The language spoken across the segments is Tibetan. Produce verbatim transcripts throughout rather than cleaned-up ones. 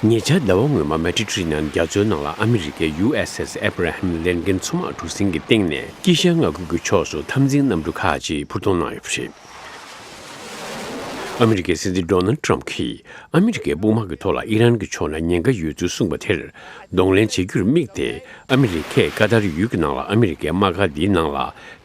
ཉེ་ཆར་ཟླ་བ་སྔོན་མ་མེ་ཌི་ཊ་རི་ནན་རྒྱ་མཚོའི་ནང་ལ་ཨ་མི་རི་ཀའི་ཡུ་ཨེས་ཨེས་ཨེབ་ར་ཧམ་ལིན་ཀན་མཚོ་དམག་གྲུ་གཟིངས་ཀྱི་སྟེང་ནས་དཀྱིལ་ཤར་མངའ་ཁུལ་གྱི་ཕྱོགས་སུ་འཐབ་འཛིང་གནམ་གྲུ་ཁག་ཅིག་འཕུར་གཏོང་གནང་ཡོད་པ་རེད། ཨ་མི་རི་ཀའི་སྲིད་འཛིན་ཌོ་ནལ་ཊམ་གྱིས་ཨ་མི་རི་ཀའི་དཔུང་དམག་གི་ཐོག་ལ་ཨི་རན་གྱི་ཕྱོགས་ནས་ཉེན་ཁ་ཡོད་ཚུལ་གསུངས་པ་དེར་གདོང་ལེན་བྱེད་རྒྱུར་དམིགས་ཏེ། ཨ་མི་རི་ཀས་ཀ་ཏར་ཡུལ་གྱི་ནང་ལ་ཨ་མི་རི་ཀའི་དམག་སྒར་འདིའི་ནང་ལ་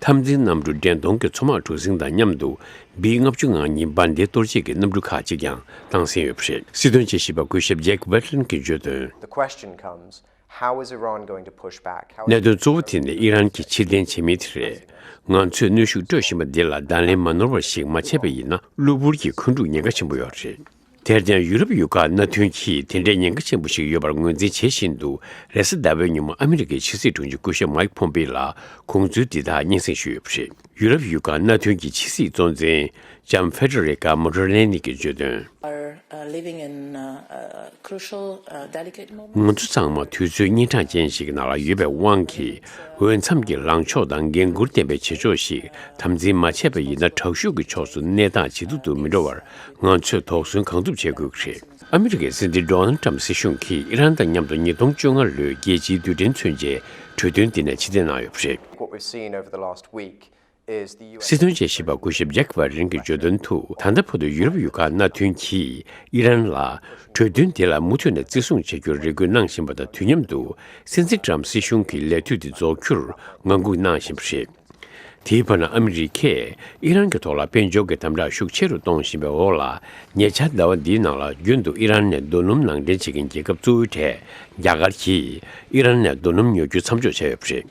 འཐབ་འཛིང་གནམ་གྲུ་འདྲེན་གཏོང་གི་མཚོ་དམག་གྲུ་གཟིངས་དང་མཉམ་དུ་བི་ལྔ་བཅུ་ང་གཉིས་འབར་མདེལ་གཏོར་བྱེད་ཀྱི་གནམ་གྲུ་ཁག་ཅིག་ཀྱང་བཏང་ཟིན་ཡོད་པ་རེད། སྲིད་དོན་དཔྱད་ཞིབ་པ་སྐུ་ཞབས་ཇེག་ཝེ་ཊི་ལན་གྱིས་བརྗོད་དོན། The question comes, how is Iran going to push back? How is གནད་དོན་གཙོ་བོ་དེ་ནི་ཨི་རན་གྱིས་ཕྱིར་འཐེན་བྱེད་མིན་དེ་རེད། ང་ཚོས་གནོན་ཤུགས་སྤྲོད་བཞིན་པ་འདི་ལ་བརྡ་ལན་མ་ནོར་བ་ཞིག་མ་བྱས་པ་ཡིན་ན། གློ་བུར་གྱི་འཁོན་འཁྲུག་ཉེན་ཁ་ཆེན་པོ་ཡོད་རེད། དེར་བརྟེན། ཡུ་རོབ་ཡུལ་ཁག་མནའ་མཐུན་གྱིས་དེ་འདྲའི་ཉེན་ཁ་ཆེན་པོ་ཞིག་ཡོད་པར་ངོས་འཛིན་བྱེད་བཞིན་དུ། རེས་གཟའ་ཟླ་བའི་ཉིན་མོ་ཨ་མི་རི་ཀའི་ཕྱི་སྲིད་དྲུང་ཆེ་སྐུ་ཞབས་མའིག་ཕོམ་པེ་ལ་དགོངས་ཚུལ་འདི་དག་སྙན་སེང་ཞུས་ཡོད་པ་རེད། ཡུ་རོབ་ཡུལ་ཁག་མནའ་མཐུན་གྱི་ཕྱི་སྲིད་གཙོ་འཛིན་ལྕམ་ཧྥེ་ཌེ་རི་ཀ་མོ་གྷེ་རི་ནི་གིས་བརྗོད་དོན། Are, uh, living in, uh, a crucial, uh, delicate moment. ང་ཚོ་ཚང་མ་དུས་ཚོད་གཉན་འཕྲང་ཅན་ཞིག་གི་ནང་ལ་ཡོད་པའི་དབང་གིས། འོས་འཚམ་གྱི་ལངས་ཕྱོགས་དང་འགན་འཁུར་ལྡན་པའི་བྱེད་ཕྱོགས་ཤིག་དམ་འཛིན་མ་བྱས་པ་ཡིན་ན། དྲག་ཤུགས་ཀྱི་ཕྱོགས་སུ་གནས་སྟངས་ཇེ་སྡུག་ཏུ་མི་འགྲོ་བར་ང་ཚོས་དོགས་ཟོན་གང་ཐུབ་བྱེད་དགོས་ཀྱི་རེད། ཨ་མི་རི་ཀའི་སྲིད་འཛིན་ཌོ་ནལ་ཊམ་སྲིད་གཞུང་གིས་ཨི་རན་དང་མཉམ་དུ་ཉིས་སྟོང་བཅོ་ལྔ་ལོའི་རྒྱལ་སྤྱིའི་རྡུལ་ཕྲན་མཚོན་ཆའི་གྲོས་མཐུན་འདི་ནས་ཕྱིར་འཐེན་གནང་ཡོད་པ་རེད། What we've seen over the last week is the U S སྲིད་དོན་དཔྱད་ཞིབ་པ་སྐུ་ཞབས་ཇེག་ཝེ་ཊི་ལན་གྱིས་བརྗོད་དོན་དུ། ད་ལྟ་བར་དུ་ཡུ་རོབ་ཡུལ་ཁག་མནའ་མཐུན་གྱིས་ཨི་རན་ལ་གྲོས་མཐུན་དེ་ལ་མུ་མཐུད་ནས་བརྩི་སྲུང་བྱ་རྒྱུར་རེ་སྐུལ་གནང་བཞིན་པ་དང་། དུས་མཉམ་དུ་སྲིད་འཛིན་ཊམ་སྲིད་གཞུང་གི་ལས་དུས་དེ་རྫོགས་རྒྱུར་ངང་སྒུག་གནང་བཞིན་པ་རེད། དེའི་བར་ན་ཨ་མི་རི་ཀས་ཨི་རན་གྱི་ཐོག་ལ་དཔལ་འབྱོར་གྱི་དམ་དྲག་ཤུགས་ཆེ་རུ་གཏོང་བཞིན་པའི་འོག་ལ། ཉེ་ཆར་ཟླ་བ་འདིའི་ནང་ལ་རྒྱུན་དུ་ཨི་རན་ནས་རྡོ་སྣུམ་ནང་འདྲེན་བྱེད་མཁན་རྒྱལ་ཁབ་གཙོ་བོའི་གྲས་རྒྱ་གར་གྱིས་ཨི་རན་ནས་རྡོ་སྣུམ་ཉོ་རྒྱུ་མཚམས་འཇོག་བྱས་ཡོད་པ་རེད།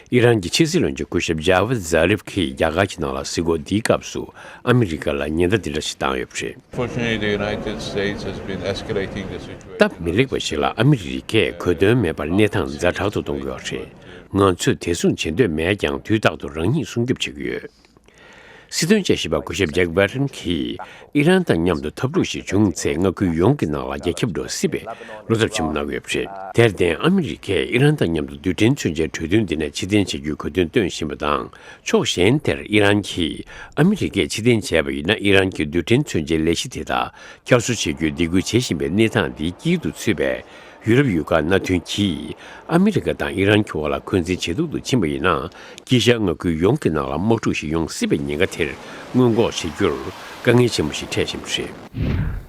ཨི་རན་གྱི་ཕྱི་སྲིད་བློན་ཆེན་སྐུ་ཞབས་ཇཱ་ཝད་ཛཱ་རིབ་ཀྱིས་རྒྱ་གར་གྱི་ནང་ལ་གཟིགས་སྐོར་འདིའི་སྐབས་སུ་ཨ་མི་རི་ཀ་ལ་ཉེན་བརྡ་འདི་འདྲ་ཞིག་བཏང་ཡོད་པ་རེད། Fortunately, the United States has been escalating the situation. སྟབས་མི་ལེགས་པ་ཞིག་ལ་ཨ་མི་རི་ཀས་གོ་དོན་མེད་པར་གནས་སྟངས་ཛ་དྲག་ཏུ་གཏོང་གི་ཡོད་རེད། ང་ཚོས་དེ་སྲུང་བྱེད་འདོད་མེད་ཀྱང་། དུས་རྟག་ཏུ་རང་ཉིད་སྲུང་སྐྱོབ་བྱེད་ཀྱི་ཡོད། སྲིད་དོན་དཔྱད་ཞིབ་པ་སྐུ་ཞབས་ཇེག་ཝེ་ཊི་ལན་གྱིས་ཨི་རན་དང་མཉམ་དུ་འཐབ་འཁྲུག་ཞིག་བྱུང་ཚེ། མངའ་ཁུལ་ཡོངས་ཀྱི་ནང་ལ་རྒྱ་ཁྱབ་འགྲོ་སྲིད་པའི་བློ་འཚབ་ཆེན་པོ་གནང་གི་ཡོད་པ་རེད། དེར་བརྟེན། ཨ་མི་རི་ཀས་ཨི་རན་དང་མཉམ་དུ་རྡུལ་ཕྲན་མཚོན་ཆའི་གྲོས་མཐུན་འདི་ནས་ཕྱིར་འཐེན་བྱེད་རྒྱུའི་གོ་སྟོན་བཏོན་བཞིན་པ་དང་། ཕྱོགས་གཞན་དེར་ཨི་རན་གྱིས་ཨ་མི་རི་ཀས་ཕྱིར་འཐེན་བྱས་པ་ཡིན་ན། ཨི་རན་གྱི་རྡུལ་ཕྲན་མཚོན་ཆའི་ལས་གཞི་དེ་དག་བསྐྱར་གསོ་བྱེད་རྒྱུའི་སྡིགས་སྐུལ་བྱེད་བཞིན་པའི་གནས་སྟངས་འདི་དཀྱིལ་དུ་ཚུད་པའི་ཡུ་རོབ་ཡུལ་ཁག་མནའ་མཐུན་གྱིས་ཨ་མི་རི་ཀ་དང་ཨི་རན་གྱི་དབར་ལ་འཁོན་འཛིན་ཇེ་སྡུག་ཏུ་ཕྱིན་པ་ཡིན་ན། དཀྱིལ་ཤར་མངའ་ཁུལ་ཡོངས་ཀྱི་ནང་ལ་དམག་འཁྲུག་ཞིག་ཡོང་སྲིད་པའི་ཉེན་ཁ་དེར་སྔོན་འགོག་བྱེད་རྒྱུར་དཀའ་ངལ་ཆེན་པོ་ཞིག་འཕྲད་བཞིན་པ་རེད།